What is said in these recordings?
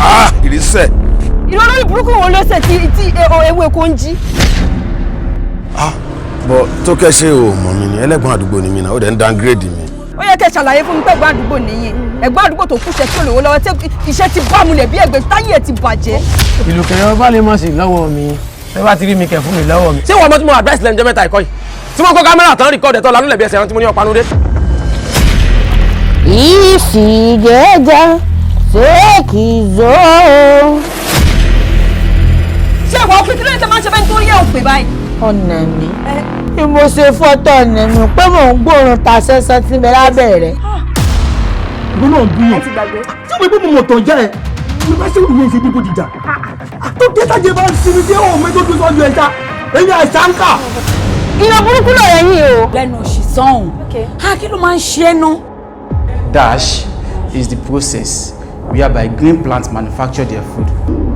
Ah, ìrísẹ̀. Ìrọ̀ lórí burúkú wo ló ṣe tí ewé kò ń jí? Ah, bọ tó kẹ́, ṣe o mọ̀ mi ni? Ẹlẹ́gbọ̀n àdúgbò ni mi náà, ó dẹ̀ ń downgrade mi. Ó yẹ kẹ́ ṣàlàyé fún mi pé ẹ̀gbọ́n àdúgbò nìyí, ẹ̀gbọ́n àdúgbò tó kúṣẹ̀, tí ò lówó lọ́wọ́, tí iṣẹ́ ti bá mulẹ̀ bí ẹgbẹ́ táyé ẹ̀ ti bàjẹ́. Ìlú kẹrẹ ọba lè mọ̀ sí lọ́wọ́ mi. Ẹ bá ti rí mi kẹ̀ fún mi lọ́wọ́ mi. Ṣé wọ́n mọ̀ tí mo advice lẹ́nu jẹ́ mẹ́ta ìkọ́ yìí tí wọ́n kó kámẹ́rà tán record ẹ̀tọ́ lanú lẹ̀bi ẹsẹ̀ ẹran tí mo ní ọ̀pá núdé? Ìfìgẹ́jà ṣéèkì zó. Ṣé ìwà òfin kí ló ń tẹ́ máa ń ṣe bẹ́ẹ̀ nítorí ẹ̀ ò pè báyìí? Ọ̀nà mi ni mo ṣe fọ́tọ̀ ọ̀nà mi pé mò ń gbóòórùn ta sẹ́sẹ́ tí mi lábẹ́ rẹ̀. Ìwọ náà búyàn tí wọ́n gbé mo mọ̀ tán jẹ́ ẹ mo bá ṣe ìwé ìṣe bí Bódìjà tó dé tájẹ bá ń sinmi tí òun mẹ́tò tó sọ́jú ẹja èyí àìsàn ń kà. Ìyàn burúkú lọ̀rẹ́ yín o. Lẹ́nu òṣì sọ́hùn á, kí ló máa ń ṣe é ná? Dash is the process whereby green plants manufacture their food.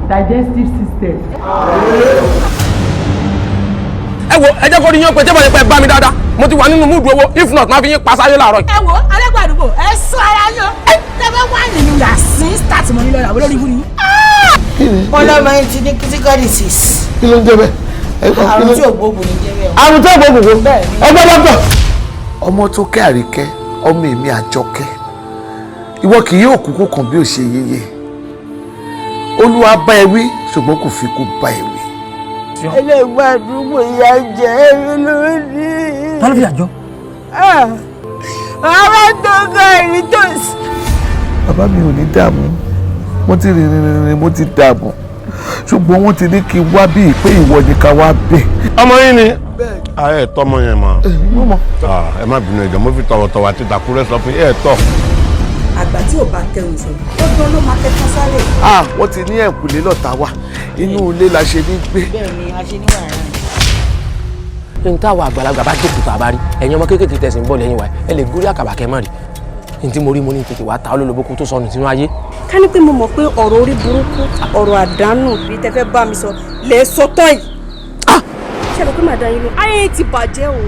Digestive system. Ẹ wo, ẹ jẹ́ kó ní yín pé tí wọ́n ti pẹ́ bá mi dáadáa, mo ti wà nínú mood owó. If not, máa fi yín pa sáyé láàárọ̀ yìí. Ẹ wo, alẹ́gbọ̀n àdúgbò, ẹ sọ ara yín o. Tẹ bá wà nínú yàsín start mọ́ nílò ìyàwó lórí ibú ni. Wọ́n lọ́mọ yín ti ní critical disease. Kí ló ń jẹ́ bẹ́ẹ̀? Àrùn tí ò gbóògùn ní jẹ́ bẹ́ẹ̀ o. Àrùn tó gbóògùn? Bẹ́ẹ̀ ni. Ẹgbẹ́ dọ́kítọ̀. Ọmọ tó kẹ́ àríkẹ́, ọmọ èmi àjọkẹ́, ìwọ kì yóò kúkú kan bí ó ṣe yeye. Olúwa bá ẹ wí, ṣùgbọ́n kò fi kú bá ẹ wí. Ẹlẹ́gbọ́n àdúgbò, ìyá jẹ mí lónìí. Ta ló fi àjọ? Àwọn tó ká ìrìn tó sí. Bàbá mi ò ní dààmú. Mo ti rìn rìn rìn, mo ti dààmú, ṣùgbọ́n wọ́n ti ní kí n wá bíi pé ìwọ ni ká wá bẹ̀. Ọmọ yín ni ẹ tọmọ yẹn mọ. Mo mọ̀. Ah, ẹ má bínú, ẹjọ mo fi tọ̀wọ̀tọ̀wọ̀ àti tàkúrẹ́ sọ fún yín, ẹ tọ́. Àgbà tí ò bá tẹrùn sọ, dandan ló máa tẹkán sáré. Ah, wọ́n ti ní ẹ̀kúlé lọ́ta wà, inú ilé la ṣe ní gbé. Bẹ́ẹ̀ ni a ṣe ní wàrà. N táwa àgbàlagbà bá jókòó tá a bá rí, ẹ̀yin ọmọ kéékèèké tẹ̀sí ń bọ̀ lẹ́yìn wa, ẹ lè górí àkàbà kẹ́ mọ́ rí n tí mo rí. Mo ní tètè wá ta ọ́ lólobó kó tó sọnù sínú ayé. Ká ní pé mo mọ̀ pé ọ̀rọ̀ orí burúkú, ọ̀rọ̀ àdánù bíi tẹ́ fẹ́ bá mi sọ lè sọ tán yìí. Ṣé ẹ rò pé màá dá yín lọ? Ayé ti bàjẹ́ o.